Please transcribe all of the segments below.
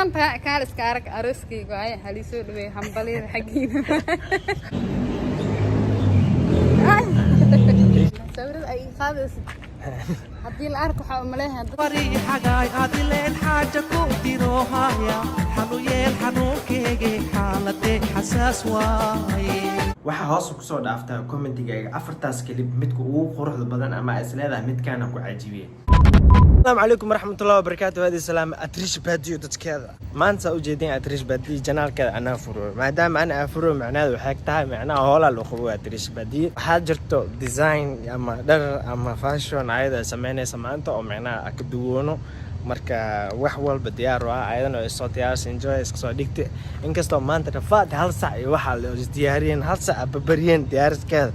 Maanta kaal iska arag, arooskayga waaye. Halii soo dhaweey, hambalyada xaggiina. Sawirada ay ii qaadaysid haddii la arko, waxaa umaleeyahay dad Xagaay adileen xaaja ku dirohaya, xanu yeel xanuunkeege, xaaladee xasaas waaye. Waxaa hoos kusoo dhaaftaa commentigaaga afartaas clip midka ugu quruxda badan ama is leedahay midkaana ku cajibiyey. Asalaamu calaykum waraxmatullahi wabarakaatu. Hadi salaam Atrish Baadiyo dadkeeda. Maanta saa ujeedin, Atrish Baadiyo channelkeeda anaa furo. Maadaama ana aan furo, macnaheedu waxay tahay macnaha hoolaa loo qabo Atrish Baadiyo. Waxaa jirto design ama dhar ama fashion ayada sameynaysa maanta oo macnaha ka duwoono. Marka wax walba diyaar u ah, ayadana way soo diyaarsa, enjoy iska soo dhigtay. Inkastoo maanta rafaad 1 sac iyo waxaa la isdiyaariyeen, 1 sac babariyeen diyaariskeeda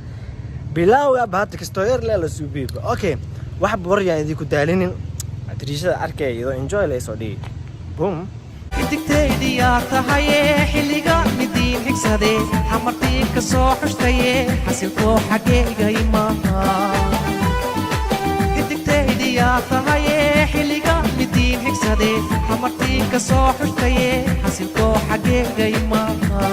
bilowga ba, hadda kastoo yar lee la suubiyo. Okay, wax boryaan idinku daalinin, atriishada arkaya iyadoo enjoy la soo dhigi. Boom. Xidigtaydiyaa tahaye, xilliga midiin xigsade, xamartii ka soo xushtaye, xasilkoo xaggeega imaha. Xidigtaydiyaa tahaye, xilliga midiin xigsade, xamartii ka soo xushtaye, xasilkoo xaggeega imaha.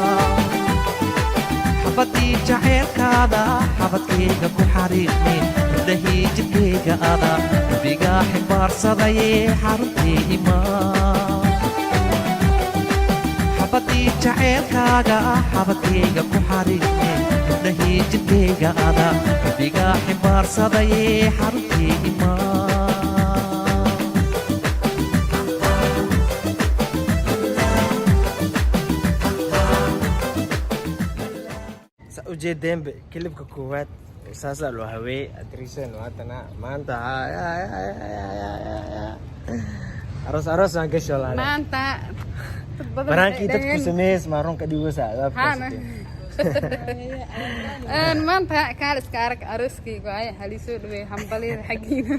Xabadii jaceylkaada xabadkayga ku xariiqme, indhahii jidhkayga ada rabbigaa ximbaarsadayee, xaruntii imaa. Xabadii jaceylkaaga xabadkayga ku xariiqme, indhahii jidhkayga ada rabbigaa ximbaarsadayee, xaruntii imaa. Saa ujeedeenba, clipka koowaad saasaa loo haweeyey. Atriishan haddana maanta aroos aroos aan gasho laana. Maanta dad badan Baraankii waxay dadku dhaheen- sameeyey maarunka dhigoosa. Haana. Maanta kaal iska arag, arooskayga waaye. Halii soo dhaweey, hambalyada xaggiina.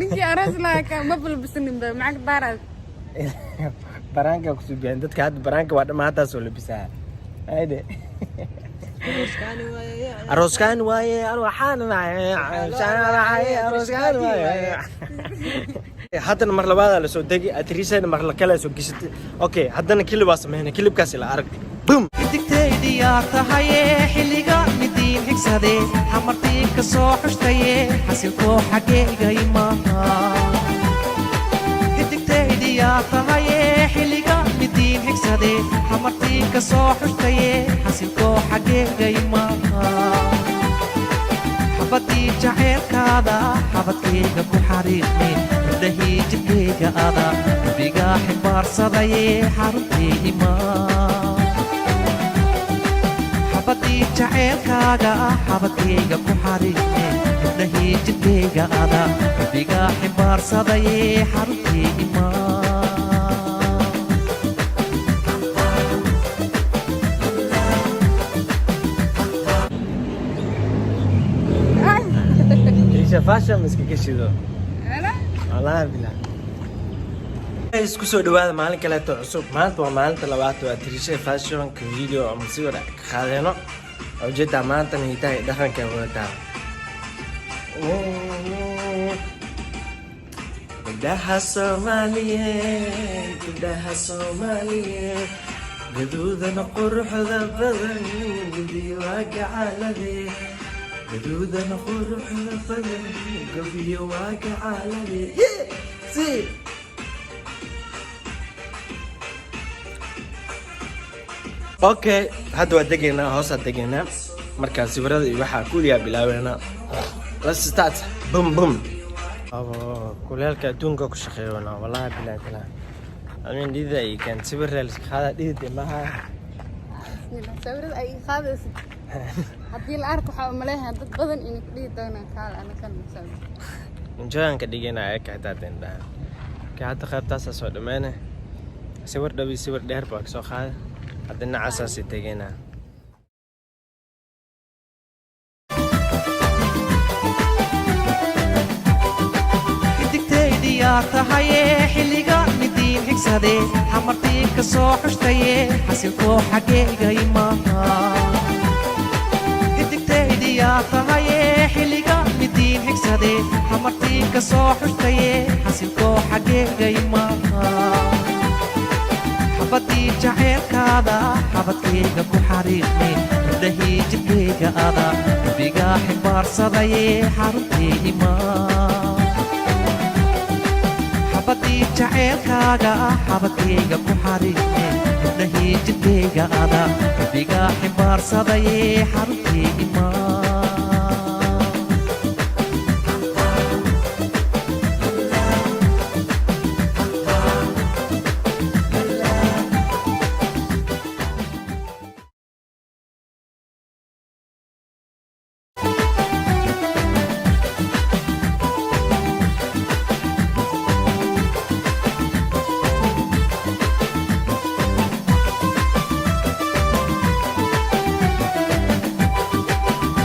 Ninkii aroos lahaa ma balbisanin ba macag baaraad. Baraanka kusoo bixin dadka hadda baraanka waa dhama, haddaa soo labisaa. Hayde, arooskaan waaye, waxaan arooskaan waaye. Haddana mar labaadaa lasoo degi, atriisana mar kale soo geshatay. Okay, haddana clip waa sameynay, clipkaasi la arag. Boom. Xidigtaydiyaa tahaye, xilliga midiin xigsade, xamartii ka soo xushtaye, xasilkoo xaggeega imaha. Xidigtaydiyaa tahaye, xilliga midiin xigsade, xamartii ka soo xushtaye, xasilkoo xaggeega imaha. Xabadii jaceylkaada xabadkayga ku xariiqme, indhahii jidhkayga ada rabbigaa ximbaarsadayee, xaruntii imaa. Xabadii jaceylkaaga xabadkayga ku xariiqme, indhahii jidhkayga ada rabbigaa ximbaarsadayee, xaruntii imaa. Atriisha fashion ma iskaga shido, wallaahi billah. Isku soo dhawaada maalin kaleeto cusub. Maanta waa maalinta labaad oo Atriisha fashionka video ama sawir ka qaadeeno. Ujeedaa, maantana hidaha iyo dhaqanka ay wadataa. Gabdhaha Soomaaliyeed, gabdhaha Soomaaliyeed, gaduudana quruxda badan, gudiyo waa gacaaladee. Gaduudana quruxda badan, gobiyo waa gacaaladee. Si okay, hadda waa degaynaa, hoosaa degaynaa. Markaa sawirada iyo waxaa kuliyaa bilaabeynaa. Let's start. Boom boom. Kuleelka adduunka ku shaqeeyona, wallahi bilahi bilahi. Amin dhidida ay keen sawir la iska qaada, dhidid maha. Bismillah. Sawirada ay ii qaadaysid haddii la arko, waxaa umaleeyahay dad badan inay ku dhihi doonaan kaal anakan sawir. Enjoy ka dhigayna ayaka xitaa dendhaha ka. Hadda qaybtaasaa soo dhammeynay, sawir dhow iyo sawir dheer baa kasoo qaada. Hadda dhinacasaasii tegaynaa. Xidigtaydiyaa tahaye, xilliga midiin xigsade, xamartii ka soo xushtaye, xasilkoo xaggeega imaha. Xidigtaydiyaa tahaye, xilliga midiin xigsade, xamartii ka soo xushtaye, xasilkoo xaggeega imaha. Xabadii jaceylkaada xabadkayga ku xariiqme, hurdahii jidkayga ada rabbigaa ximbaarsadayee xaruntii imaa. Xabadii jaceylkaaga xabadkayga ku xariiqme, hurdahii jidkayga ada rabbigaa ximbaarsadayee xaruntii imaa.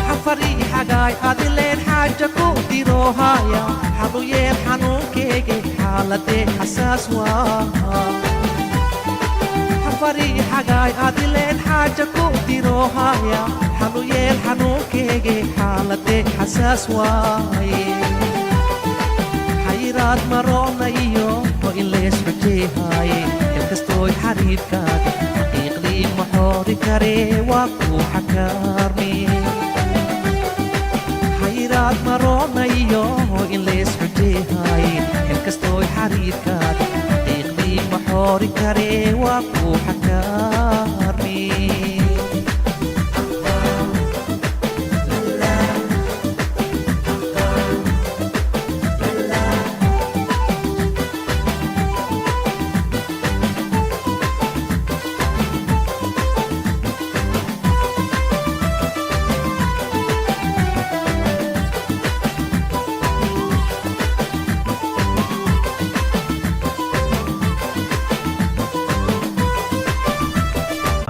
Xafarii xagaay adileen xaaja ku diroohaya, xalu yeel xanuunkeyge, xaaladee xasaas waa. Xafarii xagaay adileen xaaja ku diroohaya, xalu yeel xanuunkeyge, xaaladee xasaas waaye. Xayiraad maroonayo oo in lees xujeehaaye, xilkastooy xariirkaaga xaqiiqdii ma xoori karee, waa kuu xakaarmi. Xayiraad maroonayo in lees xujeehaaye, xilkastooy xariirkaaga xaqiiqdii ma xoori karee, waa kuu xakaarmi.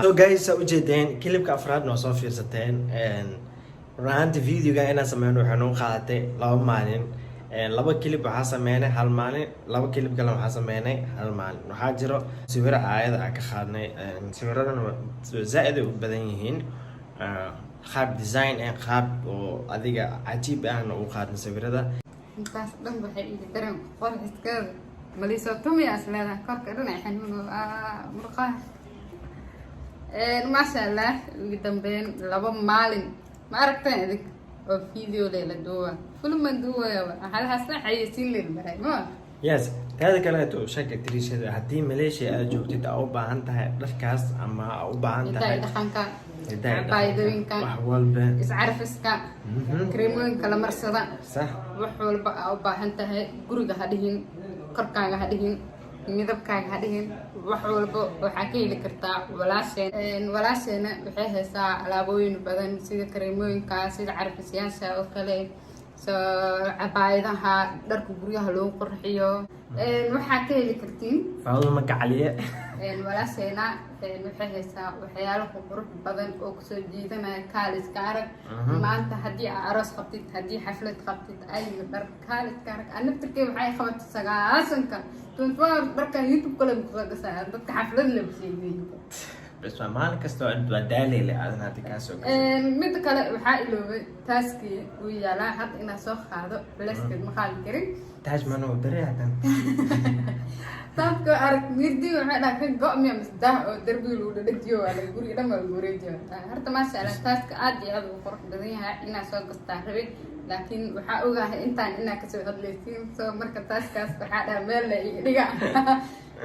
So guys, saa ujeedeen clipka afraad noo soo fiirsateen. Run ahaanti videoga inaan sameyno waxay noo qaadatay 2 maalin. Laba clip waxaa sameynay hal maalin, laba clip kale waxaa sameynay hal maalin. Waxaa jiro sawiro aayada aan ka qaadnay. Sawiradana zaa-id ay u badan yihiin. Qaab design eh, qaab oo adiga cajiib ahna u qaadnay sawirada. Intaas dhan waxay iga daran qorxiskeeda maliisoo tumiyaas leedahay, korka dhan ay xanuun murqaha. Maasha Allah, ugu dambeyn 2 maalin ma aragteen idink oo video lela duuba, filman duubayaba halahaasna xayeysiin leen maray ma. Yes, taada kaleeto shaka tirishada, haddii Malaysia aad joogtid, aa u baahan tahay dharkaas ama aa u baahan hidaha tahay dhaqanka, hidaha iyo cabaayadooyinka, wax walba, iscarfiska, kareemooyinka la marsada, wax walba aa u baahan tahay, guriga ha dhihin, korkaaga ha dhihin, midabkaaga ha dhihin, wax walba waxaa ka heli kartaa walaasheen. Walaasheena waxay haysaa alaabooyin badan, sida kareemooyinka, sida carfisyaasha oo kale, so cabaayadaha, dharka guryaha loogu qurxiyo. Waxaa ka heli kartiin Faaduma Gacaliye. Walaasheena waxay haysaa waxyaalo qurux badan oo kusoo jiidanaya kaaliska arag. Maanta haddii aa aroos qabtid, haddii xaflad qabtid, ayo dhar kaaliska arag. Aan naftirkey waxay qabatay 90-ka 24 dharkan YouTube kale kusoo gasaya dadka xaflad labisay. Bas waa maalin kasta waa daaleyle aadan hadda kaa soo gashay. Midda kale waxaa iloobay taaskii uu yaalaa hadda inaa soo qaado, culeyskeed ma qaadi karin. Taaj manuu daree hadan. Taaska arag mirdi waxay dhaha ka go-miya misdaah oo darbiga lagu dhadhajiyo, waa la guriga dhan waa lagu wareejiyo. Horta maasha Allah, taaska aad iyo aad uu qurux badan yahay, inaa soo gastaa rabe, laakiin waxaa ogahay intaan inaa kasoo hadlaysiin. So marka taaskaas waxaa dhaha meel la iga dhiga,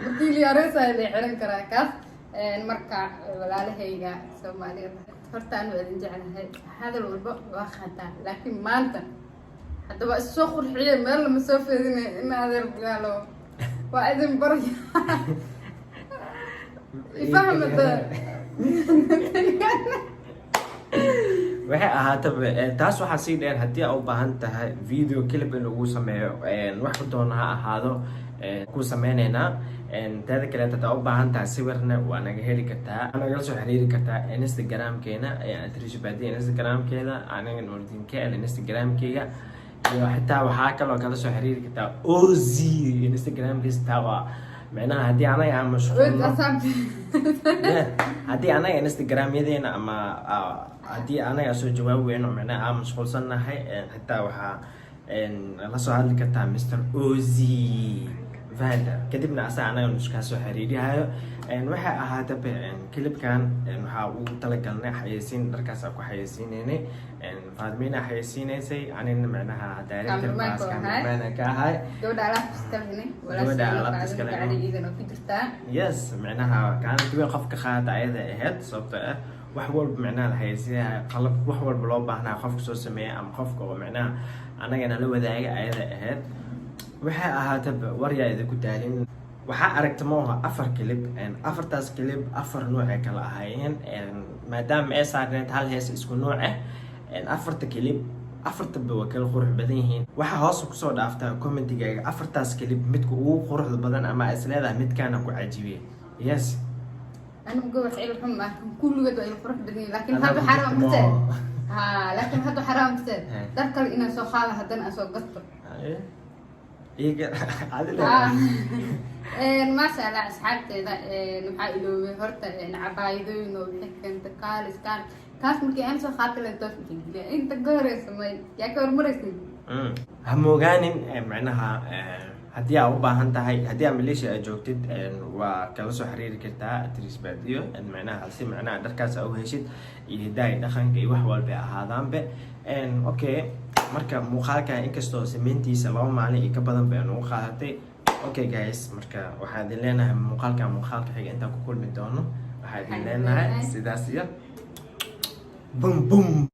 markii liyareesaa la xiran karaa kaas. Marka walaalahayga Soomaalida, horta anu idin jeclahay, hadal walba waa qaataa, laakiin maanta hadda waa issoo qurxiye, meel lama soo feedinay in adeer bilaalo waa idin barya ifahmada. Waxay ahaataba, taas waxaa sii dheer, haddii aa u baahan tahay video clip in lagu sameeyo, wax ku doona ha ahaado, ku sameyneynaa. Teeda kaleeto, hadaa u baahan tahay sawirna, waa naga heli kartaa, nagala soo xiriiri kartaa Instagramkeena, Trisha Badiya Instagramkeeda, aniga Nuurdin KL Instagramkeyga, iyo xitaa waxaa kaloo kala soo xiriiri kartaa Oz Instagramkiisa. Taa waa micnaha haddii anaga aan mashquulno. Yeah, haddii anaga Instagramyadeena ama haddii anaga soo jawaabi weyno, micnaha aan mashquulsannahay, xitaa waxaa la soo hadli kartaa Mr Oz. Fahanta? Kadibna asaa anaga nuskaa soo xiriirihayo. Waxay ahaataba, clipkan waxaa ugu talagalnay xayeysiin, dharkaas ku xayeysiineynay. Faadmiina xayeysiineysay, anina micnaha director Cameraman baas ka ahay. Cameraman ka ahay. Gabadha alaabta iska lehne. Gabadha alaabta iska lehne. Gacda iidan oo ku jirtaa. Yes, micnaha kaalinta weyn qof ka qaata ayada ahayd, sababtoo ah wax walba micnaha la xayeysiinayo, qalab wax walba loo baahnaa qofka soo sameeya ama qofka oo micnaha anagana la wadaaga ayada ahayd. Waxay ahaataba, waryaa idinku daalin. Waxaa aragta ma aha afar clip. Afartaas clip afar nuuc ay kala ahaayeen, maadaama ay saarneed hal hees isku nuuc ah. Afarta clip afartaba waa kala qurux badan yihiin. Waxaa hoos kusoo dhaaftaa commentigaaga afartaas clip midka ugu quruxda badan ama is leedahay midkaana ku cajibiyey. Yes. Anigu gabar il xun ah, kulligood waa il qurux badan yihiin, laakiin Adaa hadda ku waxaa rabaa jirta mase ma ha, laakiin hadda waxaa rabaa mase dhar kale inaan soo qaado, haddana aan soo gasto. Iga adi. Maasha Allah, asxaabteeda, waxaa iloobay horta cabaayadooyin oo wixii keenta kaalis kaan kaas markii aan soo qaatay len toos geliya inta ka horeysa may yaa ka hormaraysin. Ha moogaanin, micnaha haddii aa u baahan tahay, haddii aa Malaysia aad joogtid, waa kala soo xiriiri kartaa Tris Baadiyo, micnaha si micnaha dharkaas aa u heshid iyo hidaha iyo dhaqanka iyo wax walba ay ahaadaanbe. Okay, marka muuqaalka inkastoo sameyntiisa 2 maalin iyo ka badan bay nugu qaadatay. Okay guys, marka waxaa idin leenahay muuqaalka muuqaalka xiga intaan ku kulmi doono, waxaa idin Waxaan leenahay leenahay sidaas iyo bum bum.